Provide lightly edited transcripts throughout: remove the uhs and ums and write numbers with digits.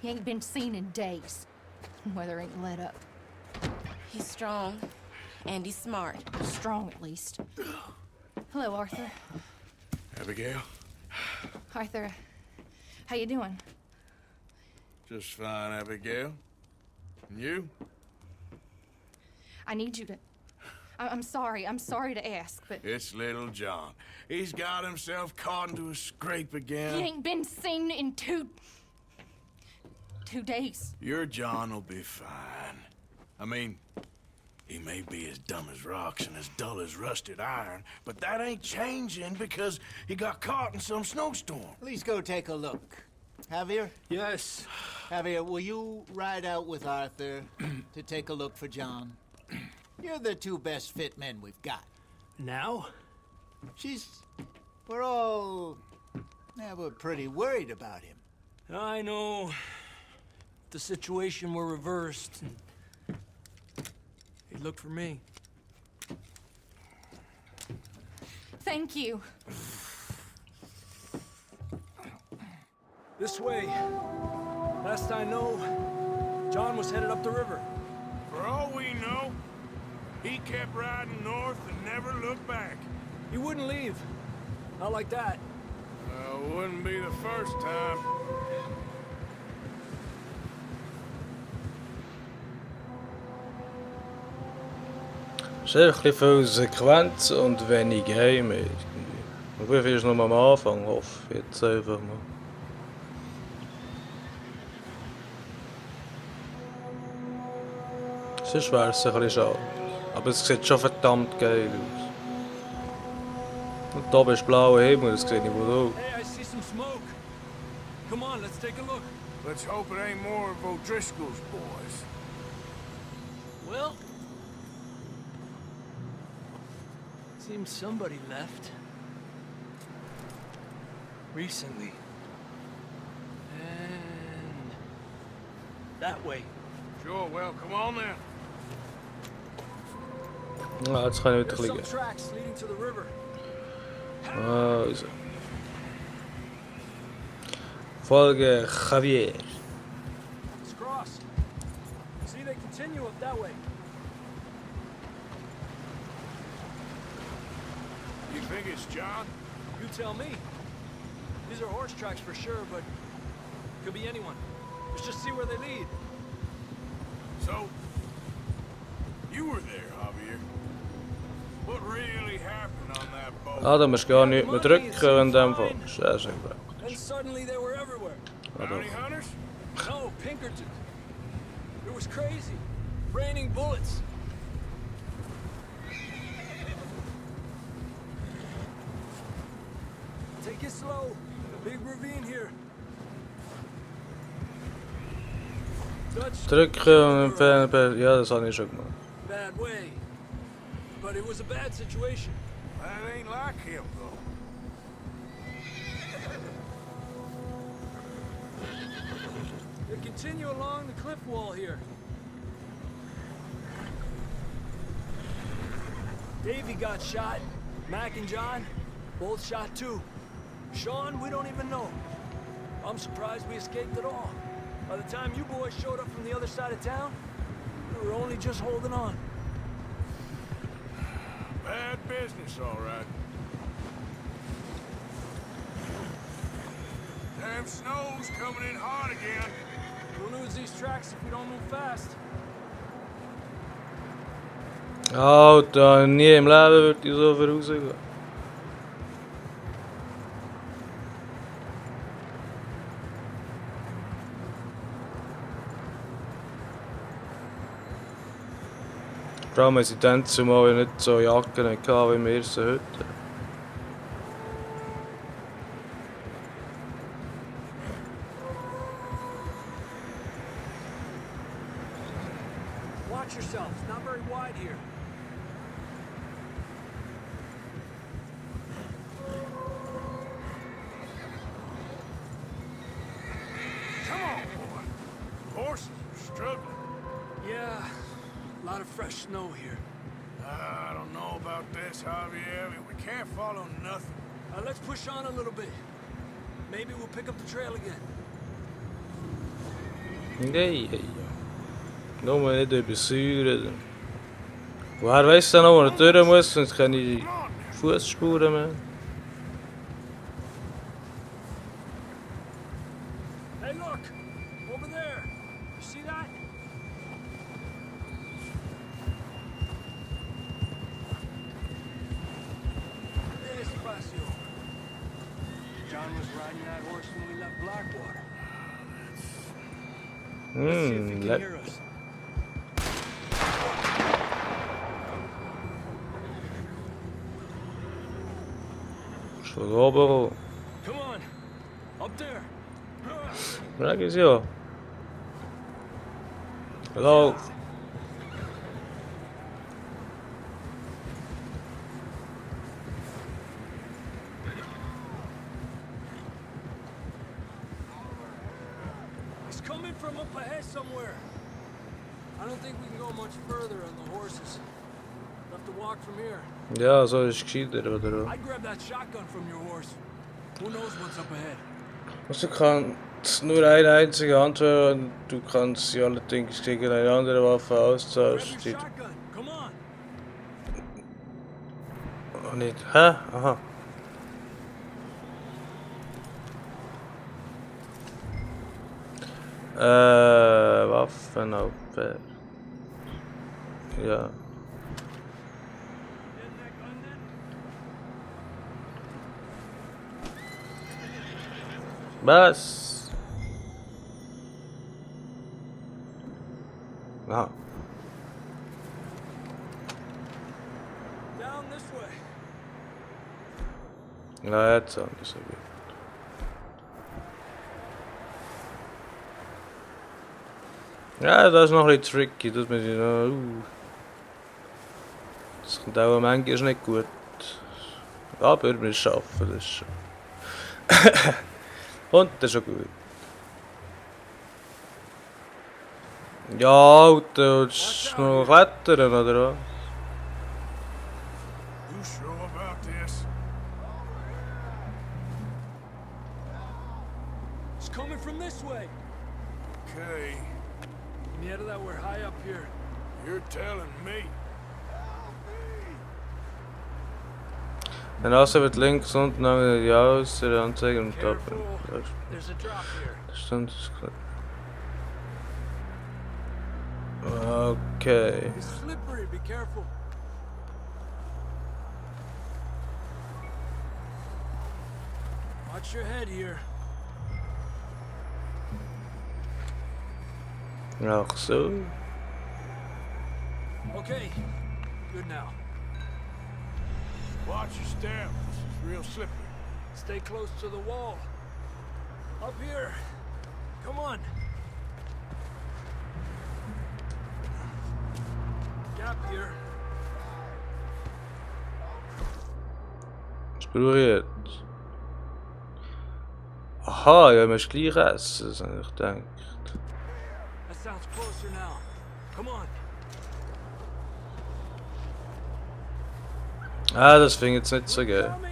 He ain't been seen in days. Weather ain't let up. He's strong, and he's smart. Strong, at least. Hello, Arthur. Abigail? Arthur, how you doing? Just fine, Abigail. And you? I need you to... I'm sorry to ask, but... It's little John. He's got himself caught into a scrape again. He ain't been seen in two days. Your John will be fine. I mean, he may be as dumb as rocks and as dull as rusted iron, but that ain't changing because he got caught in some snowstorm. Please go take a look. Javier? Yes. Javier, will you ride out with Arthur to take a look for John? You're the two best fit men we've got. Now? We're pretty worried about him. I know. If the situation were reversed, he'd look for me. Thank you. This way. Last I know, John was headed up the river. For all we know, he kept riding north and never looked back. He wouldn't leave. Not like that. Wouldn't be the first time. Es ist ein bisschen viel Sequenz und wenig Game irgendwie. Und wie viel ist noch am Anfang? Hoffe jetzt einfach mal. Sonst wäre es ein bisschen schade. Aber es sieht schon verdammt geil aus. Und da oben ist blauer Himmel, das sehe ich wohl auch. Hey, I see some smoke. Come on, let's take a look. Let's hope it ain't more of O'Driscoll's boys. Well, seems somebody left. Recently. And that way. Sure, well, come on then. Ah, jetzt kann ich wieder There's some klicken. tracks leading to the river. Also. Folge Javier. Let's cross. See, they continue up that way. You think it's John? You tell me. These are horse tracks for sure, but could be anyone. Let's just see where they lead. So, you were there, Javier. What really happened on that boat? Ah, da musst du gar nicht mehr drücken in dem Fall. Scheiße. And suddenly they were everywhere. Bounty hunters? No, Pinkerton. It was crazy. Raining bullets. Take it slow. Big ravine here. Drücken und entfernen. Ja, das habe ich schon gemacht. Bad way. But it was a bad situation. That ain't like him, though. They continue along the cliff wall here. Davey got shot. Mac and John, both shot too. Sean, we don't even know. I'm surprised we escaped at all. By the time you boys showed up from the other side of town, we were only just holding on. Bad business, all right. Damn snow's coming in hot again. We'll lose these tracks if we don't move fast. Alter, nie im Leben würde ich so viel rausgehen. Vor allem, wenn sie dann zumal nicht so Jacken hatten, wie wir sie heute. Watch yourself. It's not very wide here. Come on, boy. Horses are struggling. Yeah, a lot of fresh snow here. I don't know about this, Javier. We can't follow nothing. Let's push on a little bit. Maybe we'll pick up the trail again. Nee. Nur nicht übersäuern. Woher weiss er noch, wo er durch muss, sonst keine Fußspuren mehr. Hey, look! Over there! You see that? Despacio. John was riding that horse when we left Blackwater. Let's see if he can hear us. Schon oben. Come on! Up there! Sag es ja. Lauf. He's coming from up ahead somewhere. I don't think we can go much further on the horses. We'll have to walk from here. Ja, so ist es gescheiter, oder? I'd grab that shotgun from your horse. Who knows what's up ahead? Also du kannst nur eine einzige Hand hören und du kannst sie allerdings gegen eine andere Waffe Grab your austauschen. shotgun. Come on. Oh, nicht. Hä? Aha. Waffenabwehr. Ja. Was? Aha. Down this way. Ja, jetzt haben wir es gut. Ja, das ist noch ein bisschen tricky. Das muss ich noch. Das kommt auch manchmal nicht gut. Aber wir schaffen das schon. Und das ist schon gut. Ja, Alter, willst du noch klettern, oder was? You sure about this? It's coming from this way. Okay, Yeah, that we're high up here. you're telling me. Dann also wird links unten noch die Außer Anzeige und da. Careful. There's a drop here. Stand ist klar. Okay. It's slippery. Be careful. Watch your head here. Ach so. Okay. Good now. Watch your step. This is real slippery. Stay close to the wall. Up here. Come on. Gap here. Was brauche ich jetzt? Aha, ja, musst gleich essen, das habe ich gedacht. That sounds closer now. Come on. Ah, das finde ich jetzt nicht so geil. Tell me,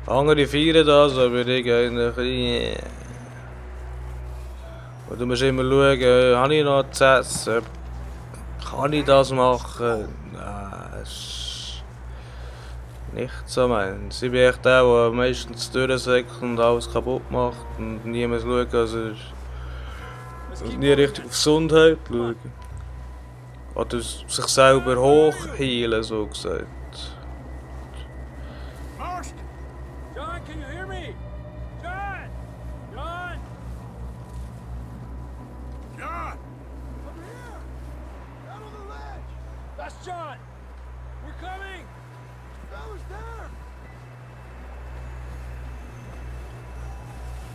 John. Andere feiern das, aber ich eigentlich. Und du musst immer schauen, habe ich noch zu essen? Kann ich das machen? Nein, das ist nicht so meins. Ich bin echt der, der meistens durchsäckelt und alles kaputt macht und niemand schaut, also nie richtig auf Gesundheit schauen. Oder sich selber hochheilen, so gesagt. Marston! John, can you hear me? John! John! John! Over here! Down on the ledge! That's John! We're coming! Fella's there!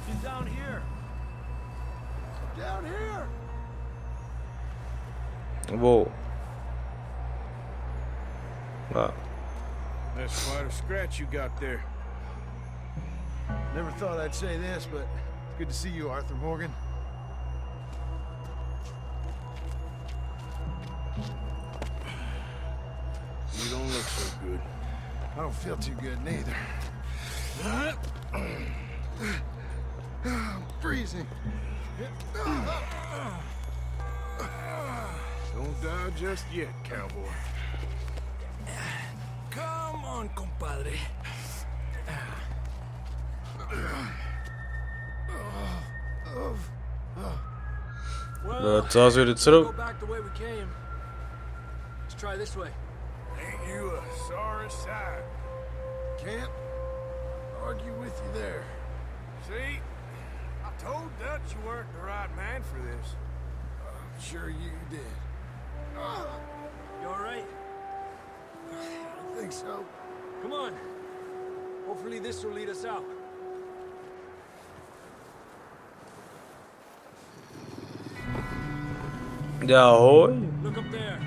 He's down here! Down here! Wo? Ah. That's quite a scratch you got there. Never thought I'd say this, but it's good to see you, Arthur Morgan. You don't look so good. I don't feel too good neither. I'm freezing. Don't die just yet, cowboy. Come on, compadre. Well, Za's wieder go zurück. back the way we came. Let's try this way. Ain't you a sorry sight? Can't argue with you there. See? I told Dutch you weren't the right man for this. I'm sure you did. You all right? I think so. Come on. Hopefully this will lead us out. Ja, hoi. Look up there.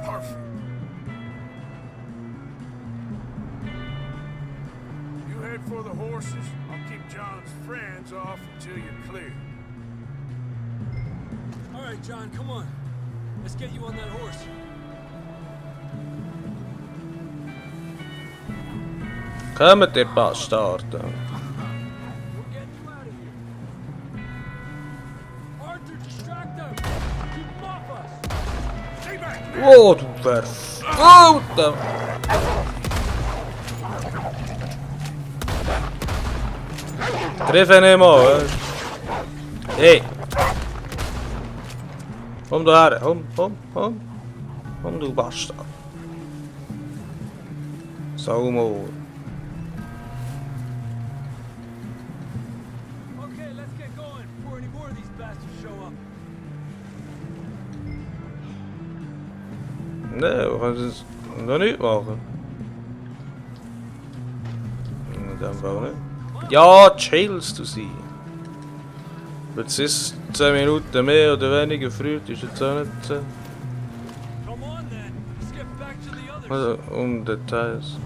Perfect. You head for the horses. I'll keep John's friends off until you're clear. All right, John, come on. Let's get you on that horse. Kommt ihr Bastarden. We'll get you out of here. Arthur, distract them. Keep them off us. Stay back! Oh, du Verfluchter! Triff ihn nicht mal, Hey! Komm da her, komm du Bastard. Saumaul. Okay, let's get going before any more of these bastards show up. Nee, we gaan het nog niet maken. Dan wel niet. Ja, chillst du sie. Jetzt ist 10 Minuten mehr oder weniger früh, ist jetzt auch nicht. Come on then. Let's get back to the others. Also, Details.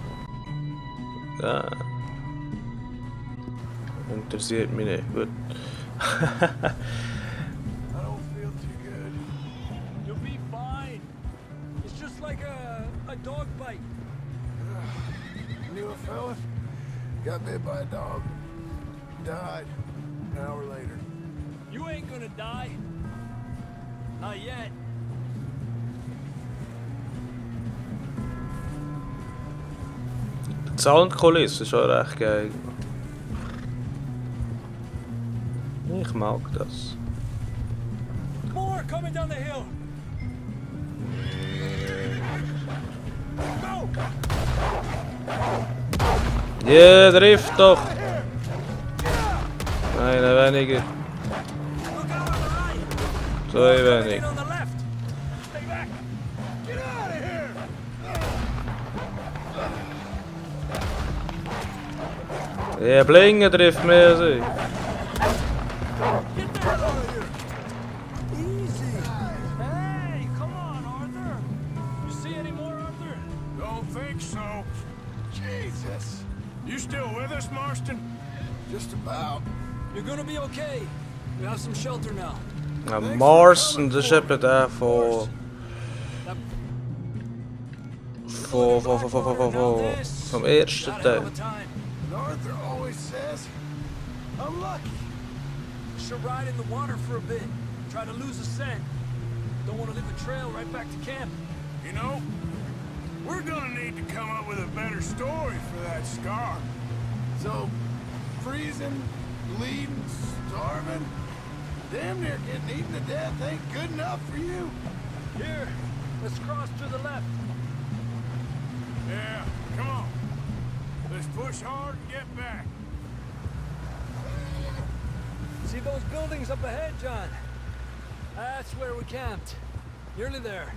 Ja. Interessiert mich nicht. Gut. I don't feel too good. You'll be fine. It's just like a dog bite. Knew a fella? Got bit by a dog. Died. An hour later. You ain't gonna die. Not yet. Die Soundkulisse ist schon recht geil. Ich mag das. More coming down the hill. Go! Ja, trifft doch! Einer weniger. Look out on the right. Zwei Coming wenig. in on the left. Stay back. Get out of here! Ja, Blinken trifft mehr als ich. Get the hell out of here. Easy. Hey, come on, Arthur. You see any more, Arthur? Don't think so. Jesus. You still with us, Marston? Just about. You're gonna be okay. We have some shelter now. Ja, Marston, das ist eben der von... vom ersten Got a hell Teil. of a time. And Arthur always says, I'm lucky. Should ride in the water for a bit. Try to lose a scent. Don't want to leave a trail right back to camp. You know, we're gonna need to come up with a better story for that scar. So, freezing, bleeding, starving, damn near getting eaten to death ain't good enough for you. Here, let's cross to the left. Yeah, come on. Let's push hard and get back. See those buildings up ahead, John? That's where we camped. Nearly there.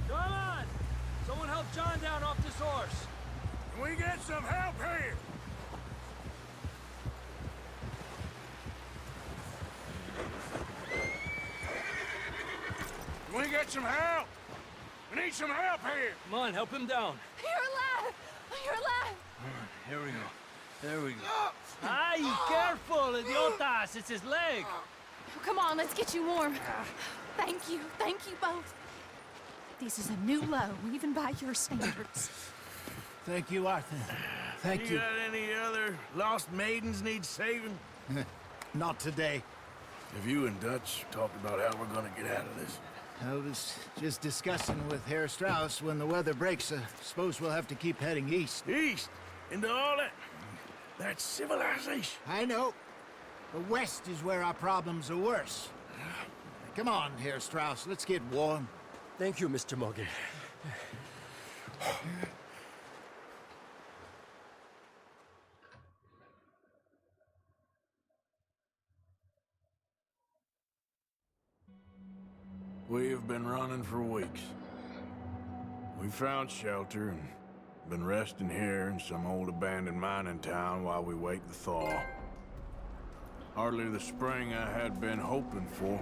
Come on! Someone help John down off this horse. Can we get some help here? Can we get some help? We need some help here. Come on, help him down. You're alive! You're alive! Here we go. There we go. Ay, careful, idiotas! It's his leg. Come on, let's get you warm. Thank you both. This is a new low, even by your standards. Thank you, Arthur. Thank You you. got any other lost maidens need saving? Not today. Have you and Dutch talked about how we're gonna get out of this? I was just discussing with Herr Strauss when the weather breaks. Suppose we'll have to keep heading east. East? Into all that civilization? I know. The west is where our problems are worse. Come on, Herr Strauss. Let's get warm. Thank you, Mr. Morgan. We have been running for weeks. We found shelter and been resting here in some old abandoned mining town while we wait the thaw. Hardly the spring I had been hoping for.